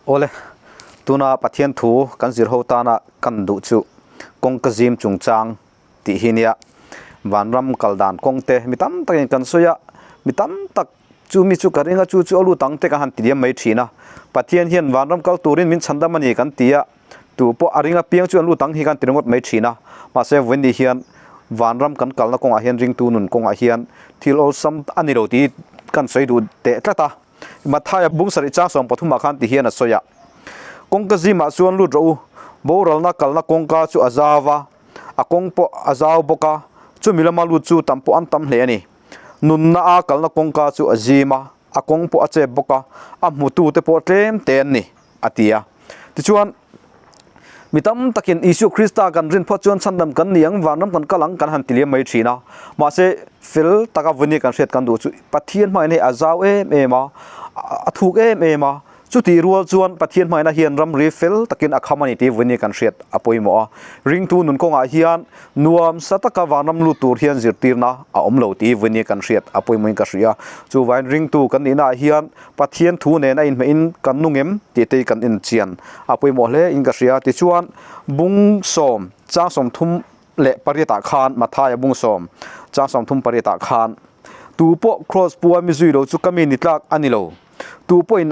Awle, tuna Pathian thu kan zir ho tana kan duh chu kawngka zim chungchang tih hi nia. Vanram kal dan kawng te mi tam takin kan sawi a, mi tam tak chu mi chu ka ring a, chu chu a lut ang te kan han ti diam mai thin a. Pathian hian vanram kal turin min chhandam a ni kan ti a, tu pawh a ring apiang chu an lut ang hi kan ti ringawt mai thin a. Mahse vawiin hian vanram kan kalna kawngah hian ringtu nun kawngah hian thil awlsam a ni lo tih kan sawi duh teh tlat a. Mathaia bung sarih chang 13 ah khan ti hian a sawi a, Kawngka zimah chuan lut rawh u, boralna kalna kawngka chu a zau va, a kawng pawh a zau bawk a, chumi lama lut chu tam pawh an tam hle a ni. Nunna a kalna kawngka chu a zim a, a kawng pawh a chep bawk a, a hmutute pawh tlem te an ni, a ti a. Tichuan, mi tam takin Isua Krista kan rin phawt chuan chhandam kan ni ang, vanram kan kal ang kan han ti liam mai thin a. Mahse, fel taka vawni kan hriat kan duh chu Pathian hmaina hi a zau em em a, a thuk em em a. Chutih rual chuan Pathian hmaina hian ramri fel takin a kham a ni tih vawni kan hriat a pawimawh a. Ringtu nun kawngah hian Nuam sa taka vanram lut tur hian zirtirna a awm lo tih vawni kan hriat a pawimawhin ka hria. Chuvain ringtu kan nihnaah hian Pathian thu nen a inhmeihin kan nung em tih te hi kan inchian a pawimawh hle in ka hria. Tichuan bung sawm chang 38 ah khan Mathaia bung sawm chang 38 ah khan Tu pawh kraws pua mi zui lo chu ka mi ni tlak a ni lo. Tu pawhin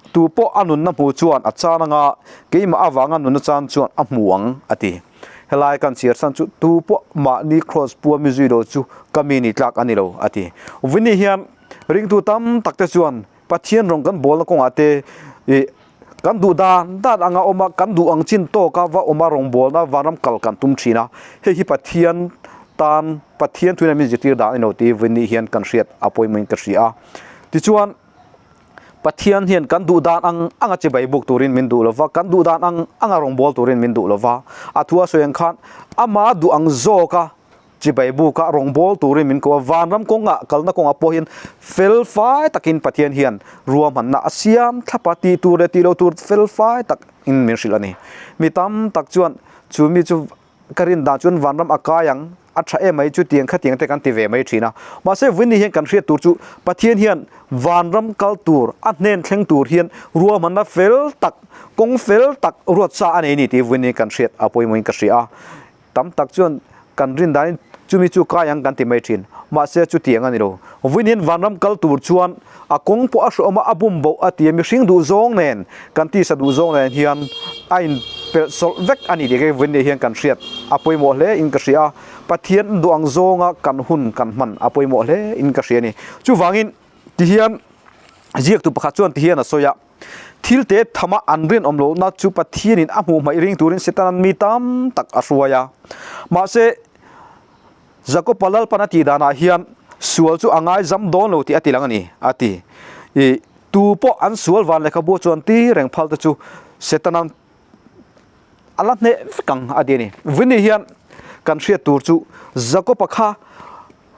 Tu pawh a nunna hmu chuan a chan anga keimah avanga nunna chan chuan a hmu ang, a ti. Helai kan chhiar chhan chu tu pawh mahni kraws pua mi zui lo chu ka mi ni tlak a ni lo, a ti. Vini hian ringtu tam tak te chuan Pathian rawng kan bawlna kawngah te ih kan duh dan dan anga awm a, kan duh ang chin tawka va awma rawngbawlna vanram kal kan tum thin a. Hei hi Pathian tan Pathian thuin a min zirtir dan a ni lo tih Vini hian kan hriat a pawimawhin ka hria a. Tichuan. Pathian hian kan duh dan ang anga chibai buk turin min duh lova, kan duh dan ang anga rawngbâwl turin min duh lova. A thu a sawi ang khan ama duh ang zawka chibai buka rawngbâwl turin min ko a, vanram kawngah kalna kawngah pawh hian fel fai takin Pathian hian ruahmanna a siam thlap a, tih tur leh tih loh tur fel fai takin min hrilh a ni. Mi tam tak chuan chu mi chu Ka rin dan chuan vanram a kai ang, a tha em mai chutiang khatiang te kan ti ve mai thin a. Mahse Vini hian kan hriat tur chu Pathian hian vanram kal tur, a hnen thleng tur hian ruahmanna fel tak, kawng fel tak ruat sa a nei ni tih Vini kan hriat a pawimawhin ka hria a. Tam tak chuan kan rin danin chumi chu kai ang kan ti mai thin. Mahse chutiang a ni lo. Vini hian vanram kal tur chuan a kawng pawh a hreawm a, a bum boh a ti a, mihring duh zawng nen, kan tisa duh zawng nen hian a in pelh sawlh vek a ni tih kei vawiin hian kan hriat a pawimawh hle in ka hria a, Pathian duh ang zawnga kan hun kan hman a pawimawh hle in ka hria a ni. Chuvangin tihian ziaktu pakhat chuan tihian a sawi a, Thil te thama an rinawm lohna chu Pathianin a hmuh hmaih ring turin Setanan mi tam tak a hruai a, mahse, Jakopa Lalpan a tih danah hian sual chu a ngaizam dawn lo tih a ti lang a ni, a ti. I tu pawh an sual van lehkhabu chuan ti reng phal te chu Setana'n a la hneh vek ang a ti a ni. Vini hian kan hriat tur chu Jakopa kha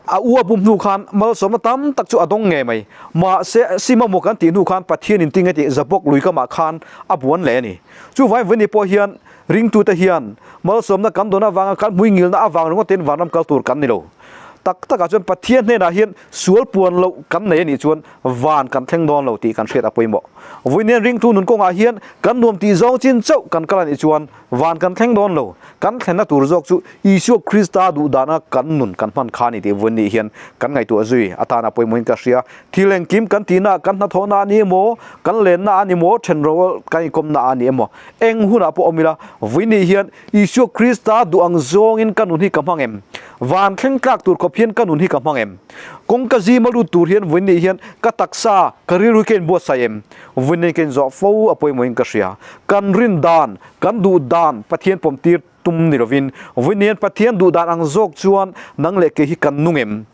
a u a bum hnu khan malsawmna tam tak chu a dawng ngei mai. Mahse, Sima maw kan tih hnu khan Pathianin tinge tih Jabok lui kamah khan a buan leh a ni. Chuvangin Vini pawh hian Ringtute hian malsawmna kan dawn avanga kan hmuingilna avang ringawtin vanram kal tur kan ni lo. Tak takah chuan Pathian hnenah hian sual puan loh kan nei a nih chuan van kan thleng dawn lo tih kan hriat a pawimawh. Vawiin ringtu nun kawngah hian kan nuam tih zawng chin chauh kan kal a nih chuan van kan thleng dawn lo. Kan thlenna tur zawk chu Isua Krista duh dana kan nun kan hman kha a ni tih vawiin nih hian kan ngaihtuah zui atan a pawimawhin ka hria. Thil engkim kan tihna kan hnathawhna a ni emaw, kan lenna a ni maw, thenro kan inkawmna a ni emaw, Eng hunah pawh awm ila, vawiin hian Isua Krista duh ang zawngin ka nun hi ka hmang em? Van thleng tlak tur khawp hian ka nun hi ka hmang em? Kawngka zima lut tur hian vawiin hian ka taksa, ka rilru hi ka inbuatsaih em? Vawiin ka inzawh fo a pawimawhin ka hria. Kan rin dan, kan duh dan Pathian pawmtir tum ni lovin, vawiin hian Pathian duh dan ang zawk chuan nang leh kei hi kan nung em?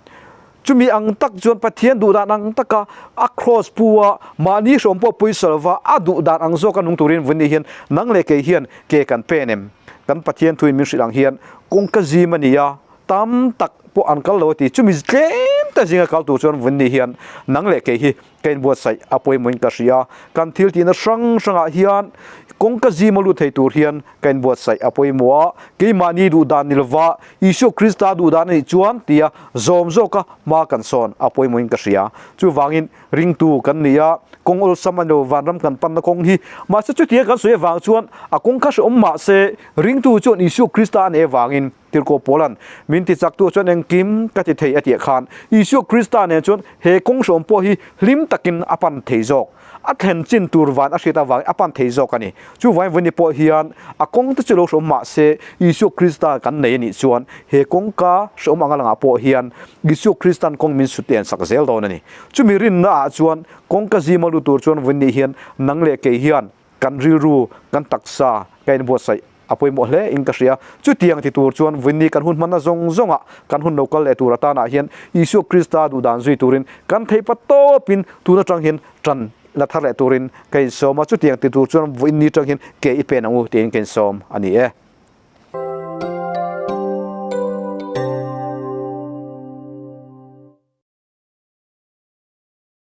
Chumi ang tak chuan Pathian duh dan ang taka a kraws pu a, mahni hrawm pawh pawisa lova a duh dan ang zawka nung turin vawiin hian nang leh kei hian ke kan pen em? Kan Pathian thuin min hrilh ang hian kawngka zim a ni a, tam tak pawh an kal lo a ti. Chumi tlem ta zinga kal tur chuan vawiin hian nang leh kei hi ka inbuatsaih a pawimawhin ka hria. Kan thil tihna hrang hrangah hian Kawngka zima lut thei tur hian ka inbuatsaih a pawimawh a, keimahni duh dan ni lova Isua Krista duh dan a nih chuan tia zawm zawka hma kan sawn a pawimawhin ka hria. Chuvangin ringtu kan ni a, kawng awlsam a ni lo, vanram kan panna kawng hi. Mahse chutia kan sawi avang chuan a kawng kha hrehawm mahse ringtu chuan Isua Krista a nei avangin Tirhkoh Paula'n min ti chaktu chuan engkim ka ti thei a tih khan Isua Krista nen chuan he kawng hrehawm pawh hi hlim takin a pan thei zawk. A thlen chin tur van a hriat avangin a pan thei zawk a ni. Chuvangin vawini pawh hian a kawng te chu lo hrehawm mah se Isua Krista kan nei a nih chuan he kawngka hrehawm anga langah pawh hian Isua Krista'n kawng min sut en sak zel dawn a ni. Chumi rinna ah chuan kawngka zima lut tur chuan vawini hian nang leh kei hian kan rilru, kan taksa ka inbuatsaih a pawimawh hle in ka hria. Chutiang ti tur chuan vawini kan hun hmanna zawng zawngah kan hun lo kal leh tur atanah hian Isua Krista duhdan zui turin kan theih pa tawpin tun atang hian tan la thar leh turin ka insawm a. Chutiang ti tur chuan vawini atang hian ke i pen ang u tiin ka insawm a ni e.